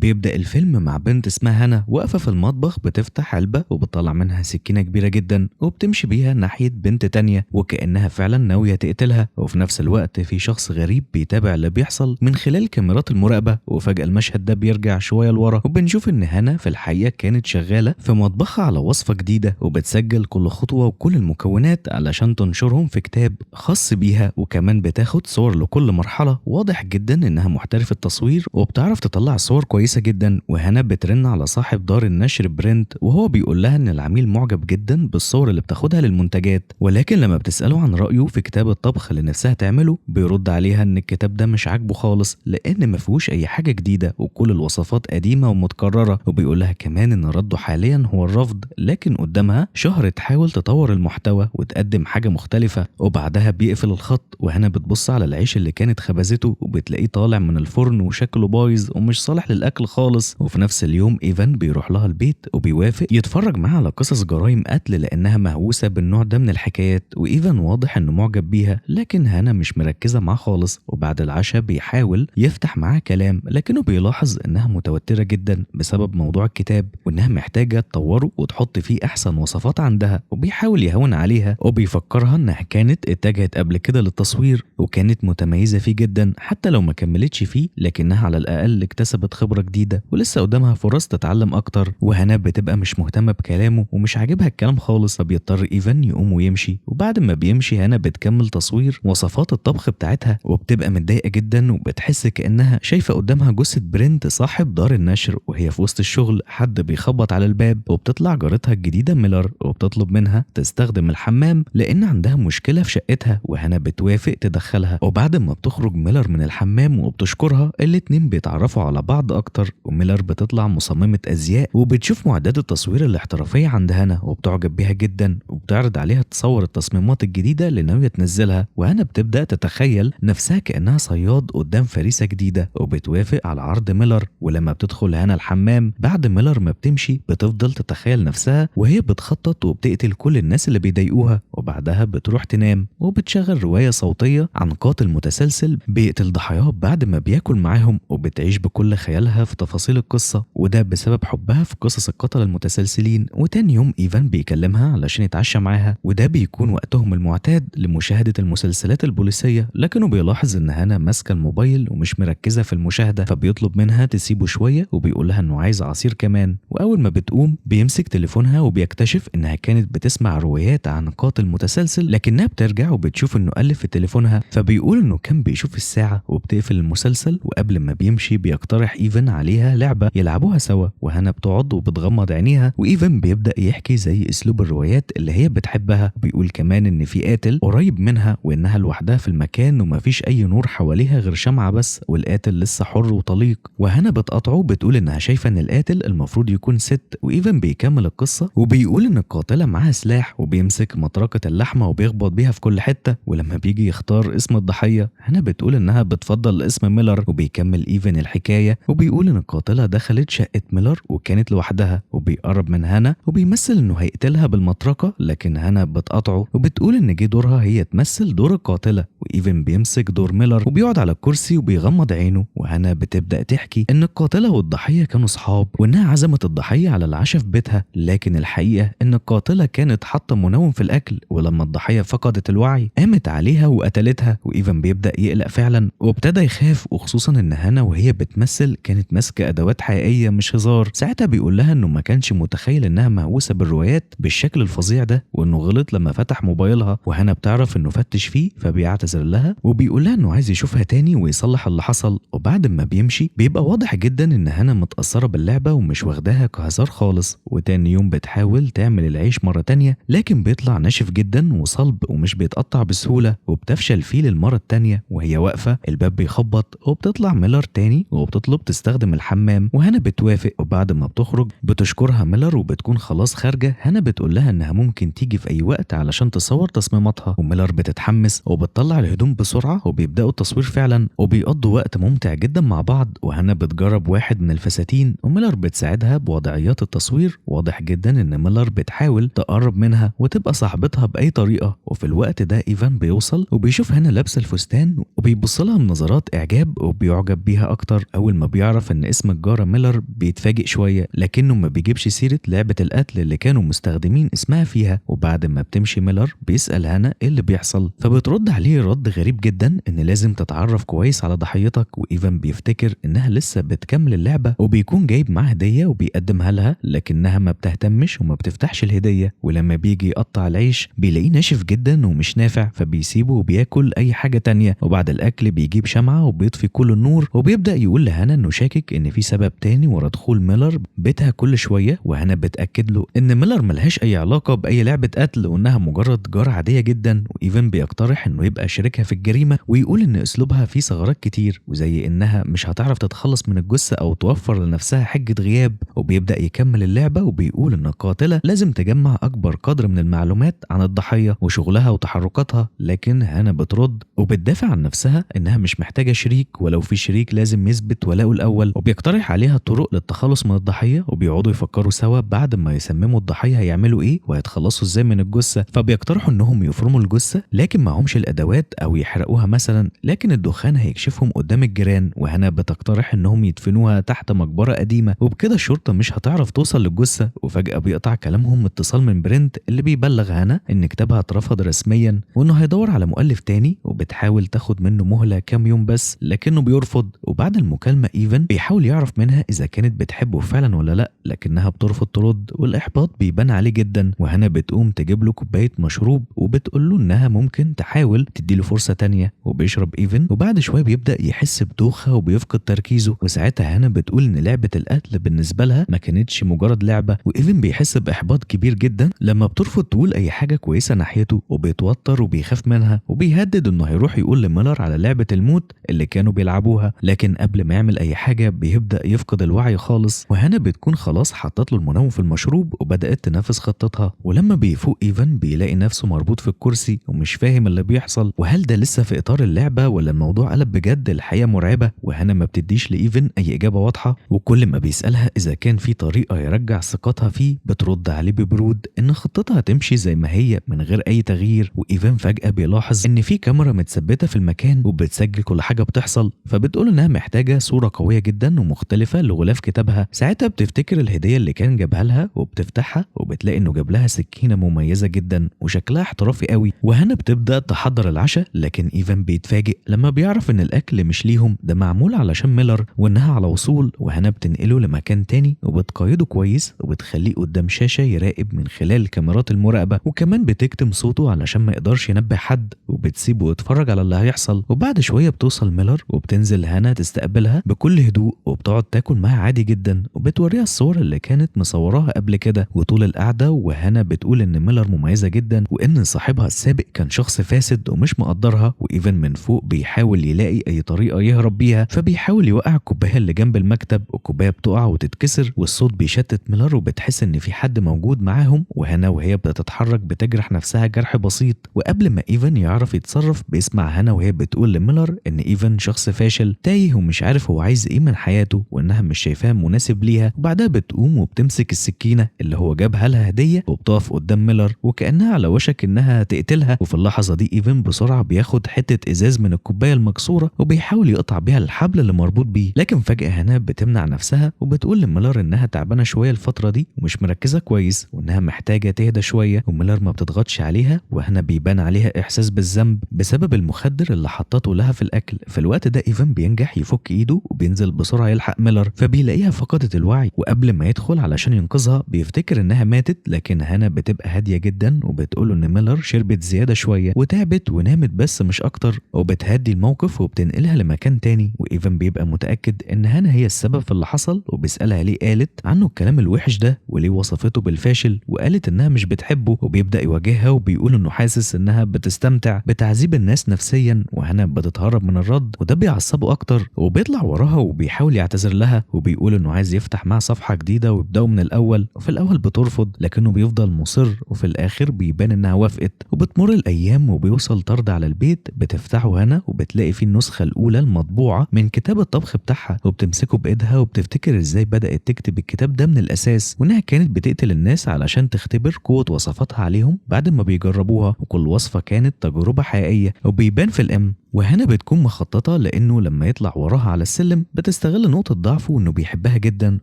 وبيبدأ الفيلم مع بنت اسمها هنا واقفة في المطبخ بتفتح علبة وبتطلع منها سكينة كبيرة جدا وبتمشي بيها ناحية بنت تانية وكأنها فعلا ناوية تقتلها. وفي نفس الوقت في شخص غريب بيتابع اللي بيحصل من خلال كاميرات المراقبة. وفجأة المشهد ده بيرجع شوية لورا وبنشوف ان هنا في الحقيقة كانت شغالة في مطبخها على وصفة جديدة وبتسجل كل خطوة وكل المكونات علشان تنشرهم في كتاب خاص بيها، وكمان بتاخد صور لكل مرحلة. واضح جدا انها محترفة تصوير وبتعرف تطلع صور كويسة جدا. وهنا بترن على صاحب دار النشر برنت وهو بيقول لها ان العميل معجب جدا بالصور اللي بتاخدها للمنتجات، ولكن لما بتسأله عن رأيه في كتاب الطبخ اللي نفسها تعمله بيرد عليها ان الكتاب ده مش عاجبه خالص لان ما فيهوش اي حاجة جديدة وكل الوصفات قديمة ومتكررة. وبيقول لها كمان ان رده حاليا هو الرفض، لكن قدامها شهر تحاول تطور المحتوى وتقدم حاجة مختلفة. وبعدها بيقفل الخط وهنا بتبص على العيش اللي كانت خبزته وبتلاقيه طالع من الفرن وشكله بايظ ومش صالح للاكل خالص. وفي نفس اليوم ايفان بيروح لها البيت وبيوافق يتفرج معاها على قصص جرائم قتل لانها مهووسه بالنوع ده من الحكايات، وايفان واضح انه معجب بيها لكن هنا مش مركزه معاه خالص. وبعد العشاء بيحاول يفتح معاها كلام لكنه بيلاحظ انها متوترة جدا بسبب موضوع الكتاب وانها محتاجه تطوره وتحط فيه احسن وصفات عندها، وبيحاول يهون عليها وبيفكرها انها كانت اتجهت قبل كده للتصوير وكانت متميزة فيه جدا حتى لو ما كملتش فيه، لكنها على الاقل اكتسبت خبره جديدة ولسه قدامها فرص تتعلم اكتر. وهنا بتبقى مش مهتمة بكلامه ومش عاجبها الكلام خالص، فبيضطر ايفان يقوم ويمشي. وبعد ما بيمشي هنا بتكمل تصوير وصفات الطبخ بتاعتها وبتبقى متضايقة جدا وبتحس كانها شايفه قدامها جثة برنت صاحب دار النشر. وهي في وسط الشغل حد بيخبط على الباب وبتطلع جارتها الجديدة ميلر وبتطلب منها تستخدم الحمام لان عندها مشكلة في شقتها، وهنا بتوافق تدخلها. وبعد ما بتخرج ميلر من الحمام وبتشكرها الاتنين بيتعرفوا على بعض اكتر. وميلر بتطلع مصممه ازياء وبتشوف معدات التصوير الاحترافية عند هنا وبتعجب بيها جدا وبتعرض عليها تصور التصميمات الجديدة اللي ناوية تنزلها. وهنا بتبدا تتخيل نفسها كانها صياد قدام فريسة جديدة وبتوافق على عرض ميلر. ولما بتدخل هنا الحمام بعد ميلر ما بتمشي بتفضل تتخيل نفسها وهي بتخطط وبتقتل كل الناس اللي بيضايقوها. وبعدها بتروح تنام وبتشغل رواية صوتية عن قاتل متسلسل بيقتل ضحاياه بعد ما بياكل معاهم، وبتعيش بكل خيالها في تفاصيل القصة وده بسبب حبها في قصص القتلة المتسلسلين. وتاني يوم ايفان بيكلمها علشان يتعشى معاها، وده بيكون وقتهم المعتاد لمشاهدة المسلسلات البوليسيه، لكنه بيلاحظ ان هنا ماسكه الموبايل ومش مركزه في المشاهدة فبيطلب منها تسيبه شوية وبيقول لها انه عايز عصير كمان. واول ما بتقوم بيمسك تليفونها وبيكتشف انها كانت بتسمع روايات عن قاتل متسلسل، لكنها بترجع وبتشوف انه ألف في تليفونها فبيقول انه كان بيشوف الساعة وبتقفل المسلسل. وقبل ما بيمشي بيقترح ايفان عليها لعبه يلعبوها سوا، وهنا بتقعد وبتغمض عينيها وايفان بيبدا يحكي زي اسلوب الروايات اللي هي بتحبها. بيقول كمان ان في قاتل قريب منها وانها لوحدها في المكان ومفيش اي نور حواليها غير شمعة بس، والقاتل لسه حر وطليق. وهنا بتقاطعه بتقول انها شايفه ان القاتل المفروض يكون ست. وايفان بيكمل القصة وبيقول ان القاتلة معاها سلاح وبيمسك مطرقه اللحمة وبيخبط بيها في كل حتة. ولما بيجي يختار اسم الضحية هنا بتقول انها بتفضل اسم ميلر. وبيكمل ايفان الحكاية وبيقول ان القاتلة دخلت شقه ميلر وكانت لوحدها، وبيقرب من هنا وبيمثل انه هيقتلها بالمطرقه، لكن هنا بتقاطعه وبتقول ان جه دورها هي تمثل دور القاتلة. وايفان بيمسك دور ميلر وبيقعد على الكرسي وبيغمض عينه، وهنا بتبدا تحكي ان القاتلة والضحيه كانوا صحاب وانها عزمت الضحية على العشاء في بيتها، لكن الحقيقة ان القاتلة كانت حاطه منوم في الاكل، ولما الضحية فقدت الوعي قامت عليها وقتلتها. وايفان بيبدا يقلق فعلا وابتدى يخاف، وخصوصا ان هنا وهي بتمثل كانت ماسكه ادوات حقيقية مش هزار. ساعتها بيقول لها انه ما كانش متخيل انها مهووسه بالروايات بالشكل الفظيع ده وانه غلط لما فتح موبايلها. وهنا بتعرف انه فتش فيه فبيعتذر لها وبيقول لها انه عايز يشوفها تاني ويصلح اللي حصل. وبعد ما بيمشي بيبقى واضح جدا ان هنا متأثرة باللعبة ومش واخداها كهزار خالص. وتاني يوم بتحاول تعمل العيش مرة تانية لكن بيطلع ناشف جدا وصلب ومش بيتقطع بسهولة، وبتفشل فيه للمرة التانية. وهي واقفة الباب بيخبط وبتطلع ميلر تاني وبتطلب تستخدم الحمام، وهنا بتوافق. وبعد ما بتخرج بتشكرها ميلر وبتكون خلاص خارجة. هنا بتقول لها انها ممكن تيجي في اي وقت علشان تصور تصميماتها، وميلر بتتحمس وبتطلع الهدوم بسرعة وبيبدأوا التصوير فعلا وبيقضوا وقت ممتع جدا مع بعض. وهنا بتجرب واحد من الفساتين وميلر بتساعدها بوضعيات التصوير. واضح جدا ان ميلر بتحاول تقرب منها وتبقى صاحبتها باي طريقة. وفي الوقت ده ايفان بيوصل وبيشوف هنا لابسة الفستان وبيبص لها بنظرات اعجاب وبيعجب بيها اكتر اول ما بيعرف ان ان اسم الجاره ميلر بيتفاجئ شوية، لكنه ما بيجيبش سيره لعبه القتل اللي كانوا مستخدمين اسمها فيها. وبعد ما بتمشي ميلر بيسال هنا ايه اللي بيحصل، فبترد عليه رد غريب جدا ان لازم تتعرف كويس على ضحيتك. وايفان بيفتكر انها لسه بتكمل اللعبة، وبيكون جايب معاه هديه وبيقدمها لها، لكنها ما بتهتمش وما بتفتحش الهدية. ولما بيجي يقطع العيش بيلاقيه ناشف جدا ومش نافع، فبيسيبه وبياكل اي حاجة تانية. وبعد الاكل بيجيب شمعة وبيطفي كل النور، وبيبدا يقول لهنا انه شاكك ان في سبب تاني ورا دخول ميلر بيتها كل شوية. وهنا بتاكد له ان ميلر ملهاش اي علاقة باي لعبه قتل وانها مجرد جاره عادية جدا. وايفان بيقترح انه يبقى شريكها في الجريمة، ويقول ان اسلوبها فيه ثغرات كتير، وزي انها مش هتعرف تتخلص من الجثة او توفر لنفسها حجه غياب. وبيبدا يكمل اللعبة وبيقول ان القاتلة لازم تجمع اكبر قدر من المعلومات عن الضحية وشغلها وتحركاتها، لكن هنا بترد وبتدافع عن نفسها انها مش محتاجه شريك، ولو في شريك لازم يثبت ولاؤه الاول. وبيقترح عليها طرق للتخلص من الضحية، وبيقعدوا يفكروا سوا بعد ما يسمموا الضحية هيعملوا ايه وهيتخلصوا ازاي من الجثة. فبيقترحوا انهم يفرموا الجثة لكن معهمش الادوات، او يحرقوها مثلا لكن الدخان هيكشفهم قدام الجيران. وهنا بتقترح انهم يدفنوها تحت مقبره قديمة، وبكده الشرطة مش هتعرف توصل للجثه. وفجاة بيقطع كلامهم اتصال من برنت اللي بيبلغ هنا ان كتابها اترفض رسميا وانه هيدور على مؤلف تاني، وبتحاول تاخد منه مهله كام يوم بس لكنه بيرفض. وبعد المكالمة ايفن بيحاول يعرف منها اذا كانت بتحبه فعلا ولا لا، لكنها بترفض ترد، والاحباط بيبان عليه جدا. وهنا بتقوم تجيب له كوباية مشروب وبتقول له انها ممكن تحاول تديله فرصة تانية، وبيشرب ايفن. وبعد شوية بيبدا يحس بدوخه وبيفقد تركيزه، وساعتها هنا بتقول ان لعبه القتل بالنسبة لها ما كانتش مجرد لعبه. وايفن بيحس باحباط كبير جدا لما بترفض تقول اي حاجة كويسة ناحيته، وبيتوتر وبيخاف منها، وبيهدد انه هيروح يقول لميلر على لعبه الموت اللي كانوا بيلعبوها. لكن قبل ما يعمل اي حاجة بيبدا يفقد الوعي خالص، وهنا بتكون خلاص حطت له المنوم في المشروب وبدات تنفذ خطتها. ولما بيفوق ايفان بيلاقي نفسه مربوط في الكرسي ومش فاهم اللي بيحصل، وهل ده لسه في اطار اللعبة ولا الموضوع قلب بجد؟ الحقيقة مرعبة. وهنا ما بتديش لايفن اي اجابه واضحة، وكل ما بيسالها اذا كان في طريقه يرجع ثقتها فيه بترد عليه ببرود ان خطتها تمشي زي ما هي من غير اي تغيير. وايفان فجاة بيلاحظ ان في كاميرا متثبته في المكان وبتسجل كل حاجة بتحصل، فبتقول انها محتاجه صوره قوية جدا ومختلفة لغلاف كتابها. ساعتها بتفتكر الهدية اللي كان جابها لها وبتفتحها، وبتلاقي انه جاب لها سكينة مميزة جدا وشكلها احترافي قوي. وهنا بتبدا تحضر العشاء، لكن ايفان بيتفاجئ لما بيعرف ان الاكل مش ليهم، ده معمول علشان ميلر وانها على وصول. وهنا بتنقله لمكان تاني وبتقيده كويس وبتخليه قدام شاشة يراقب من خلال كاميرات المراقبة، وكمان بتكتم صوته علشان ما يقدرش ينبه حد، وبتسيبه يتفرج على اللي هيحصل. وبعد شوية بتوصل ميلر وبتنزل هنا تستقبلها بكل هدوء، وبتقعد تاكل معاها عادي جدا، وبتوريها الصور اللي كانت مصوراها قبل كده. وطول القعدة وهنا بتقول ان ميلر مميزة جدا وان صاحبها السابق كان شخص فاسد ومش مقدرها. وايفان من فوق بيحاول يلاقي اي طريقه يهرب بيها، فبيحاول يوقع الكوباية اللي جنب المكتب، والكوبايه بتقع وتتكسر، والصوت بيشتت ميلر وبتحس ان في حد موجود معاهم. وهنا وهي بتتحرك بتجرح نفسها جرح بسيط، وقبل ما ايفان يعرف يتصرف بيسمع هنا وهي بتقول لميلر ان ايفان شخص فاشل تايه ومش عارف هو عايز ايه من حياته وانها مش شايفاه مناسب ليها. وبعدها بتقوم وبتمسك السكينة اللي هو جابها لها هديه وبتقف قدام ميلر وكانها على وشك انها تقتلها. وفي اللحظة دي ايفان بسرعة بياخد حتة ازاز من الكوباية المكسورة وبيحاول يقطع بيها الحبل اللي مربوط بيه، لكن فجاة هنا بتمنع نفسها وبتقول لميلر انها تعبانة شوية الفترة دي ومش مركزه كويس وانها محتاجه تهدى شوية. وميلر ما بتضغطش عليها، وهنا بيبان عليها احساس بالذنب بسبب المخدر اللي حطته لها في الاكل. في الوقت ده ايفان بينجح يفك ايده وبينزل بسرعة يلحق ميلر، فبيلاقيها فقدت الوعي، وقبل ما يدخل علشان ينقذها بيفتكر انها ماتت، لكن هنا بتبقى هادية جدا وبتقول ان ميلر شربت زيادة شوية وتعبت ونامت بس مش اكتر، وبتهدي الموقف وبتنقلها لمكان تاني. وايفان بيبقى متاكد ان هنا هي السبب في اللي حصل، وبيسالها ليه قالت عنه الكلام الوحش ده وليه وصفته بالفاشل وقالت انها مش بتحبه. وبيبدا يواجهها وبيقول انه حاسس انها بتستمتع بتعذيب الناس نفسيا، وهنا بتتهرب من الرد وده بيعصبه اكتر، وبيطلع وراها وبيحاول يعتذر لها وبيقول انه عايز يفتح معها صفحة جديدة ويبداوا من الاول. وفي الاول بترفض لكنه بيفضل مصر، وفي الاخر بيبان انها وافقت. وبتمر الايام وبيوصل طرد على البيت، بتفتحه هنا وبتلاقي فيه النسخة الاولى المطبوعة من كتاب الطبخ بتاعها، وبتمسكه بايدها وبتفتكر ازاي بدات تكتب الكتاب ده من الاساس، وانها كانت بتقتل الناس علشان تختبر قوة وصفاتها عليهم بعد ما بيجربوها، وكل وصفه كانت تجربه حقيقية. وبيبان في الام وهنا بتكون مخططه لانه لما يطلع وراها على السلم بتستخدم وبتستغل نقطة ضعفه انه بيحبها جدا،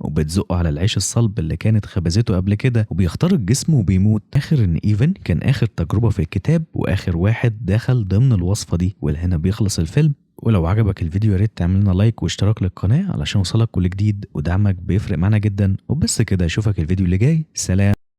وبتزقه على العيش الصلب اللي كانت خبزته قبل كده، وبيخترق جسمه وبيموت. اخر ان ايفن كان اخر تجربة في الكتاب واخر واحد دخل ضمن الوصفة دي. ولهنا بيخلص الفيلم. ولو عجبك الفيديو يا ريت تعمل لنا like واشتراك للقناة علشان يوصلك كل جديد، ودعمك بيفرق معانا جدا. وبس كده، اشوفك الفيديو اللي جاي. سلام.